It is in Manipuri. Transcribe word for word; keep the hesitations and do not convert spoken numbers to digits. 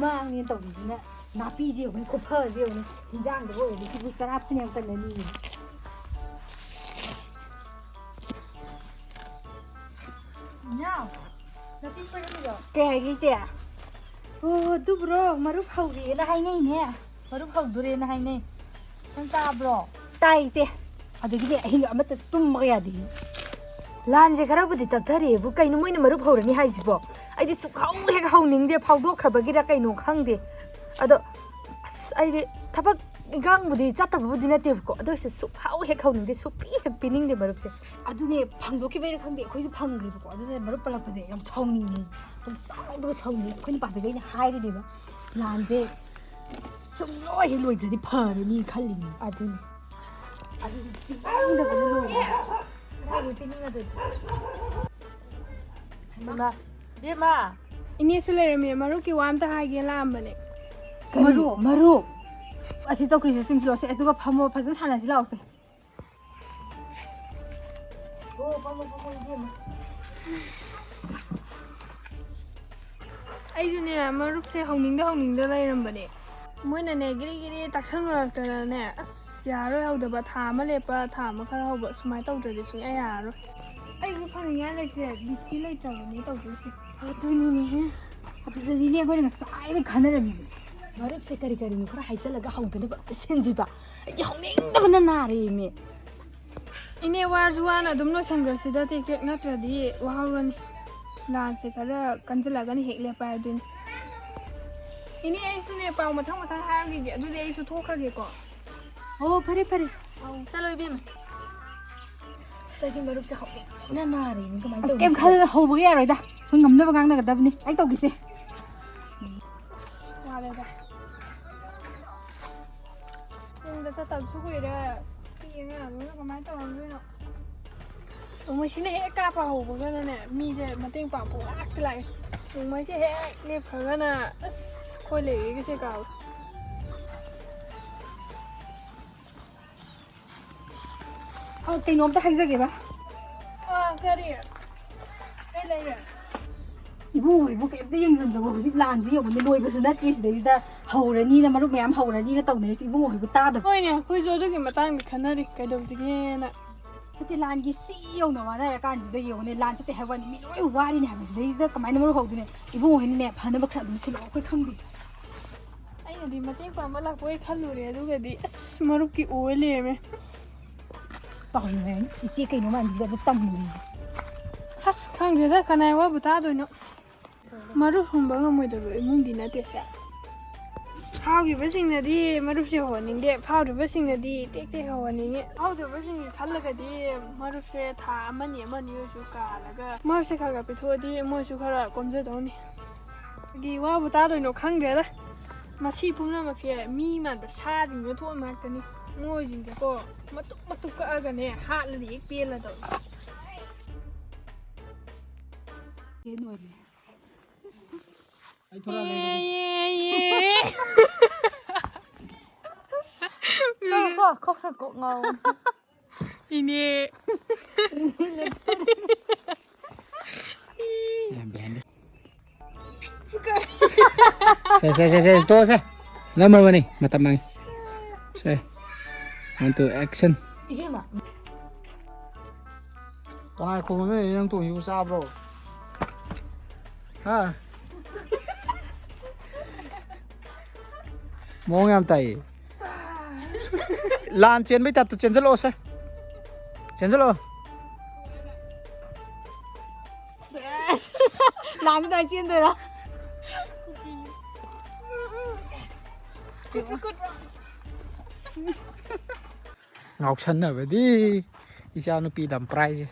ꯃꯥꯡꯉꯦ ꯇꯧꯔꯤꯁꯤꯅ꯫ ꯅꯥꯄꯤꯁꯦ ꯌꯦꯡꯉꯨꯅꯦ, ꯈꯨꯐꯁꯦ ꯌꯦꯡꯉꯨꯅꯦ꯫ ꯍꯤꯟꯖꯥꯡꯗꯕꯨ ꯑꯣꯏꯔꯗꯤ ꯁꯤꯕꯨ ꯆꯔꯥ ꯐꯅꯌꯥꯝ ꯀꯟꯅꯅꯤ꯫ ꯏꯅꯥꯎ, ꯅꯥꯄꯤ ꯐꯣꯏꯔꯝꯃꯤꯔꯣ? ꯀꯩ ꯍꯥꯏꯒꯦ, ꯏꯆꯦ? ꯑꯣ, ꯑꯗꯨꯕꯨꯔꯣ, ꯃꯔꯨꯞ ꯍꯧꯔꯦꯅ ꯍꯥꯏꯅꯩꯅꯦ꯫ ꯃꯔꯨꯞ ꯍꯧꯗꯣꯔꯦꯅ ꯍꯥꯏꯅꯩ꯫ ꯅꯪ ꯇꯥꯕ꯭ꯔꯣ? ꯇꯥꯏ, ꯏꯆꯦ꯫ ꯑꯗꯒꯤꯗꯤ ꯑꯍꯤꯡ ꯑꯃꯠꯇ ꯇꯨꯝꯕꯒ ꯌꯥꯗꯦ꯫ ꯂꯥꯟꯁꯦ ꯈꯔꯕꯨꯗꯤ ꯇꯞꯊꯔꯛꯑꯦꯕꯨ, ꯀꯩꯅꯣ ꯃꯣꯏꯅ ꯃꯔꯨꯞ ꯍꯧꯔꯅꯤ ꯍꯥꯏꯁꯤꯕꯣ? ꯑꯩꯗꯤ ꯁꯨꯛꯍꯧ ꯍꯦꯛ ꯍꯧꯅꯤꯡꯗꯦ, ꯐꯥꯎꯗꯣꯛꯈ꯭ꯔꯕꯒꯤꯔ ꯀꯩꯅꯣ ꯈꯪꯗꯦ꯫ ꯑꯗꯣ ꯑꯁ, ꯑꯩꯗꯤ ꯊꯕꯛ ꯏꯟꯈꯥꯡꯕꯨꯗꯤ ꯆꯠꯇꯕꯕꯨꯗꯤ ꯅꯠꯇꯦꯕꯀꯣ, ꯑꯗꯨ ꯑꯣꯏꯔꯁꯨ ꯁꯨꯛꯍꯧ ꯍꯦꯛ ꯍꯧꯅꯤꯡꯗꯦ, ꯁꯨꯛꯄꯤ ꯍꯦꯛ ꯄꯤꯅꯤꯡꯗꯦ ꯃꯔꯨꯞꯁꯦ꯫ ꯑꯗꯨꯅꯦ, ꯐꯪꯗꯣꯛꯈꯤꯕꯩꯔ ꯈꯪꯗꯦ, ꯑꯩꯈꯣꯏꯁꯨ ꯐꯪꯈ꯭ꯔꯦꯕꯀꯣ꯫ ꯑꯗꯨꯅ ꯃꯔꯨꯞ ꯄꯜꯂꯛꯄꯁꯦ ꯌꯥꯝ ꯁꯥꯎꯅꯤꯡꯉꯦ, ꯌꯥꯝ ꯁꯥꯎꯅꯤꯡꯉꯦ꯫ ꯑꯩꯈꯣꯏ ꯅꯨꯄꯥꯗꯨꯗ ꯑꯩꯅ ꯍꯥꯏꯔꯤꯅꯦꯕ, ꯂꯥꯟꯁꯦ ꯁꯨꯝ ꯂꯣꯏ ꯍꯦꯛ ꯂꯣꯏꯗ꯭ꯔꯗꯤ ꯐꯔꯅꯤ ꯈꯜꯂꯤꯅꯦ꯫ ꯑꯗꯨꯅꯤ꯫ ꯑꯗꯨꯗꯤ ꯄꯤꯅꯤꯡꯗꯕꯅ ꯂꯣꯏꯔꯦ꯫ ꯀꯗꯥꯏꯗꯩ ꯄꯤꯅꯤꯡꯉꯗꯣꯏꯅꯣ? ꯏꯃꯥ, ꯏꯕꯦꯝꯃ꯫ ꯏꯅꯦꯁꯨ ꯂꯩꯔꯝꯃꯦ, ꯃꯔꯨꯞꯀꯤ ꯋꯥ ꯑꯝꯇ ꯍꯥꯏꯒꯦ ꯂꯥꯛꯑꯝꯕꯅꯦ꯫ ꯀꯔꯤ? ꯃꯔꯨꯞ? ꯃꯔꯨꯞ? ꯑꯁꯤ ꯆꯧꯀ꯭ꯔꯤꯁꯦ ꯆꯤꯡꯁꯤꯜꯂꯣꯁꯦ, ꯑꯗꯨꯒ ꯐꯝꯃꯣ, ꯐꯖꯅ ꯁꯥꯟꯅꯁꯤ ꯂꯥꯛꯑꯣꯁꯦ꯫ ꯑꯣ, ꯐꯝꯃꯣ, ꯐꯝꯃꯣ, ꯏꯕꯦꯝꯃ꯫ ꯑꯩꯁꯨꯅꯦ, ꯃꯔꯨꯞꯁꯦ ꯍꯧꯅꯤꯡꯗ ꯍꯧꯅꯤꯡꯗ ꯂꯩꯔꯝꯕꯅꯦ꯫ ꯃꯣꯏꯅꯅꯦ, ꯒꯤꯔꯤ ꯒꯤꯔꯤ ꯇꯥꯛꯁꯟꯅꯔꯛꯇꯅꯅꯦ, ꯑꯁ, ꯌꯥꯔꯣꯏ, ꯍꯧꯗꯕ ꯊꯥ ꯑꯃ ꯂꯦꯞꯄ, ꯊꯥ ꯑꯃ ꯈꯔ ꯍꯧꯕ, ꯁꯨꯃꯥꯏꯅ ꯇꯧꯗ꯭ꯔꯗꯤ ꯁꯨꯡꯌꯥ ꯌꯥꯔꯔꯣꯏ꯫ ꯑꯩꯁꯨ ꯐꯪꯅꯤꯡꯉꯥꯏ ꯂꯩꯇ꯭ꯔꯦ, ꯕꯤꯠꯇꯤ ꯂꯩꯇ꯭ꯔꯕꯅꯦ ꯇꯧꯗꯣꯏꯁꯦ꯫ ꯑꯗꯨꯅꯤꯅꯦꯍꯦ꯫ ꯑꯗꯨꯗꯗꯤꯅꯦ, ꯑꯩꯈꯣꯏꯅ ꯉꯁꯥꯏꯗ ꯈꯟꯅꯔꯝꯃꯤꯁꯦ꯫ ꯃꯔꯨꯞꯁꯦ ꯀꯔꯤ ꯀꯔꯤꯅꯣ ꯈꯔ ꯍꯥꯏꯖꯜꯂꯒ ꯍꯧꯗꯅꯕ ꯑꯝꯇ ꯁꯤꯟꯁꯤꯕ꯫ ꯑꯩꯗꯤ ꯍꯧꯅꯤꯡꯗꯕꯅ ꯅꯥꯔꯦꯃꯤ꯫ ꯏꯅꯦ, ꯋꯥꯔꯁꯨ ꯋꯥꯅ ꯑꯗꯨꯝ ꯂꯣꯏꯁꯟꯈ꯭ꯔꯁꯤꯗ ꯇꯦꯛ ꯇꯦꯛ, ꯅꯠꯇ꯭ꯔꯗꯤ ꯋꯥꯍꯧꯔꯅꯤ꯫ ꯂꯥꯟꯁꯦ ꯈꯔ ꯀꯟꯁꯤꯜꯂꯒꯅ ꯍꯦꯛ ꯂꯦꯞꯄ ꯍꯥꯏꯗꯨꯅꯤ꯫ ꯏꯅꯦ, ꯑꯩꯁꯨꯅꯦ ꯄꯥꯎ ꯃꯊꯪ ꯃꯊꯪ ꯍꯥꯏꯔꯈꯤꯒꯦ, ꯑꯗꯨꯗꯤ ꯑꯩꯁꯨ ꯊꯣꯛꯈ꯭ꯔꯒꯦꯀꯣ꯫ ꯑꯣ, ꯐꯔꯦ, ꯐꯔꯦ꯫ ꯑꯧ, ꯆꯠꯂꯣ, ꯏꯕꯦꯝꯃ꯫ ꯑꯁ, ꯑꯩꯗꯤ ꯃꯔꯨꯞꯁꯦ ꯍꯧꯅꯤꯡꯕꯅ ꯅꯥꯔꯦꯅꯦ, ꯀꯃꯥꯏꯅ ꯑꯁ, ꯀꯩꯝ ꯇꯧꯅꯤ? ꯈꯜꯂꯨꯅꯨ, ꯍꯧꯕꯒ ꯌꯥꯔꯣꯏꯗ꯫ ꯑꯩꯈꯣꯏ ꯉꯝꯅꯕ ꯉꯥꯡꯅꯒꯗꯕꯅꯤ꯫ ꯑꯩ ꯇꯧꯒꯦꯁꯦ꯫ ꯋꯥꯔꯦꯗ꯫ ꯌꯨꯝꯗ ꯆꯠꯇꯕꯁꯨ ꯀꯨꯏꯔꯦ꯫ ꯄꯤ ꯑꯉꯥꯡꯗꯨꯅ ꯀꯃꯥꯏꯅ ꯇꯧꯔꯝꯗꯣꯏꯅꯣ? ꯅꯣꯡꯃꯩꯁꯤꯅ ꯍꯦꯛ ꯀꯥꯞꯄ ꯍꯧꯕꯒꯅꯅꯦ, ꯃꯤꯁꯦ ꯃꯇꯦꯡ ꯄꯥꯡ ꯄꯨꯡꯂꯥꯛꯇ ꯂꯥꯛꯑꯦ꯫ ꯅꯣꯡꯃꯩꯁꯦ ꯍꯦꯛ ꯂꯦꯞꯈ꯭ꯔꯒꯅ, ꯑꯁ, ꯑꯩꯈꯣꯏ ꯂꯩꯔꯤꯒꯁꯦ ꯀꯥꯎꯔꯦ꯫ ꯑ, ꯀꯩꯅꯣꯝꯇ ꯍꯥꯏꯖꯒꯦꯕ꯫ ꯑ, ꯀꯔꯤ? ꯀꯩ ꯂꯩꯔꯦ? ꯏꯕꯨꯡꯉꯣ ꯍꯣꯏꯕꯨ ꯀꯩꯝꯇ ꯌꯦꯡꯁꯤꯟꯗꯕ, ꯍꯧꯖꯤꯛ ꯂꯥꯟꯁꯤ ꯌꯦꯡꯉꯨꯅꯦ, ꯂꯣꯏꯕꯁꯨ ꯅꯠꯇ꯭ꯔꯤ, ꯁꯤꯗꯩꯁꯤꯗ ꯍꯧꯔꯅꯤꯅ, ꯃꯔꯨꯞ ꯃꯌꯥꯝ ꯍꯧꯔꯅꯤꯅ ꯇꯧꯅꯔꯤꯁꯤ ꯏꯕꯨꯡꯉꯣ ꯍꯣꯏꯕꯨ ꯇꯥꯗꯕ? ꯍꯣꯏꯅꯦ, ꯑꯩꯈꯣꯏꯁꯨ ꯑꯗꯨꯒꯤ ꯃꯇꯥꯡꯗ ꯈꯟꯅꯔꯤ, ꯀꯩꯗꯧꯁꯤꯒꯦꯅ꯫ ꯅꯠꯇꯦ, ꯂꯥꯟꯒꯤ ꯁꯤ ꯌꯧꯅ ꯋꯥꯅꯔꯀꯥꯟꯁꯤꯗ ꯌꯦꯡꯉꯨꯅꯦ, ꯂꯥꯟ ꯆꯠꯇꯦ ꯍꯥꯏꯕ ꯋꯥꯅꯤ, ꯃꯤ ꯂꯣꯏ ꯋꯥꯔꯤꯅꯦ ꯍꯥꯏꯕ, ꯁꯤꯗꯩꯁꯤꯗ ꯀꯃꯥꯏꯅ ꯃꯔꯨꯞ ꯍꯧꯗꯣꯏꯅꯣ? ꯏꯕꯨꯡꯉꯣ ꯍꯣꯏꯅꯅꯦ, ꯐꯅꯕ ꯈꯔ ꯑꯗꯨꯝ ꯁꯤꯜꯂꯛꯑꯣ, ꯑꯩꯈꯣꯏ ꯈꯪꯗꯦ꯫ ꯑꯩꯅꯗꯤ ꯃꯇꯦꯡ ꯄꯥꯡꯕ ꯂꯥꯛꯄ ꯑꯣꯏ ꯈꯜꯂꯨꯔꯦ, ꯑꯗꯨꯒꯗꯤ ꯑꯁ, ꯃꯔꯨꯞꯀꯤ ꯑꯣꯏ ꯂꯩꯔꯝꯃꯦ꯫ ꯄꯥꯎꯅꯦ, ꯏꯆꯦ ꯀꯩꯅꯣ ꯃꯥꯟꯕꯤꯗ ꯑꯗꯨ ꯇꯝꯃꯤꯅꯦ꯫ ꯑꯁ, ꯈꯪꯗ꯭ꯔꯦꯗ, ꯀꯅꯥꯏ ꯋꯥꯕꯨ ꯇꯥꯗꯣꯏꯅꯣ? ꯃꯔꯨꯞ ꯍꯨꯟꯕ ꯉꯝꯃꯣꯏꯗꯕ ꯏꯃꯨꯡꯗꯤ ꯅꯠꯇꯦꯁꯦ꯫ ꯐꯥꯎꯈꯤꯕꯁꯤꯡꯅꯗꯤ ꯃꯔꯨꯞꯁꯦ ꯍꯧꯍꯟꯅꯤꯡꯗꯦ, ꯐꯥꯎꯗ꯭ꯔꯤꯕꯁꯤꯡꯅꯗꯤ ꯇꯦꯛ ꯇꯦꯛ ꯍꯧꯍꯟꯅꯤꯡꯉꯤ꯫ ꯐꯥꯎꯗ꯭ꯔꯤꯕꯁꯤꯡꯒꯤ ꯈꯜꯂꯒꯗꯤ ꯃꯔꯨꯞꯁꯦ ꯊꯥ ꯑꯃꯅꯤ, ꯑꯃꯅꯤ ꯑꯣꯏꯔꯁꯨ ꯀꯥꯜꯂꯒ ꯃꯔꯨꯞꯁꯦ ꯈꯔ ꯈꯔ ꯄꯤꯊꯣꯛꯑꯗꯤ ꯃꯣꯏꯁꯨ ꯈꯔ ꯀꯣꯝꯖꯗꯧꯅꯤ꯫ ꯀꯔꯤ ꯋꯥꯕꯨ ꯇꯥꯗꯣꯏꯅꯣ ꯈꯪꯗ꯭ꯔꯦꯗ꯫ ꯃꯁꯤ ꯄꯨꯝꯅꯃꯛꯁꯦ ꯃꯤ ꯃꯥꯟꯕ ꯁꯥꯁꯤꯡꯗ ꯊꯣꯛꯍꯟꯕ ꯉꯥꯛꯇꯅꯤ꯫ ꯃꯣꯏꯁꯤꯡꯁꯦꯀꯣ, ꯃꯇꯨꯝ ꯃꯇꯨꯝ ꯀꯛꯑꯒꯅꯦ, ꯍꯥꯠꯂꯗꯤ ꯍꯦꯛ ꯄꯦꯜꯂꯗꯧꯅꯤ꯫ ꯌꯦꯟ ꯑꯣꯏꯔꯦ꯫ ꯑꯩ ꯊꯣꯔꯛꯑꯒꯦ ꯑꯗꯨꯗꯤ꯫ ꯌꯦ, ꯌꯦ, ꯌꯦ꯫ ꯀꯣ, ꯀꯣ, ꯈꯔ ꯀꯣꯛ ꯉꯥꯎ꯫ ꯏꯅꯦ꯫ ꯁꯦ, ꯁꯦ, ꯁꯦ, ꯁꯦ, ꯇꯣꯛꯑꯣꯁꯦ꯫ ꯅꯝꯃꯕꯅꯤ, ꯃꯇꯝ ꯃꯥꯡꯉꯤ꯫ ꯁꯦ, one, two, action꯫ ꯏꯕꯦꯝꯃ꯫ ꯀꯅꯥꯏ ꯈꯣꯡꯅꯣ ꯅꯪ ꯇꯣꯡꯉꯤꯕꯨ ꯆꯥꯕ꯭ꯔꯣ? ꯍꯥ? ꯃꯑꯣꯡ ꯌꯥꯝ ꯇꯥꯏꯌꯦ꯫ ꯂꯥꯟ ꯆꯦꯟꯕꯩ ꯇꯥꯏꯞꯇ ꯆꯦꯟꯖꯜꯂꯛꯑꯣꯁꯦ꯫ ꯆꯦꯟꯖꯜꯂꯛꯑꯣ꯫ ꯂꯥꯟꯁꯤꯗ ꯆꯦꯟꯗꯣꯏꯔꯣ? ꯉꯥꯎꯁꯟꯅꯕꯗꯤ ꯏꯆꯥꯅꯨꯄꯤ ꯂꯝꯄ꯭ꯔꯥꯏꯁꯦ꯫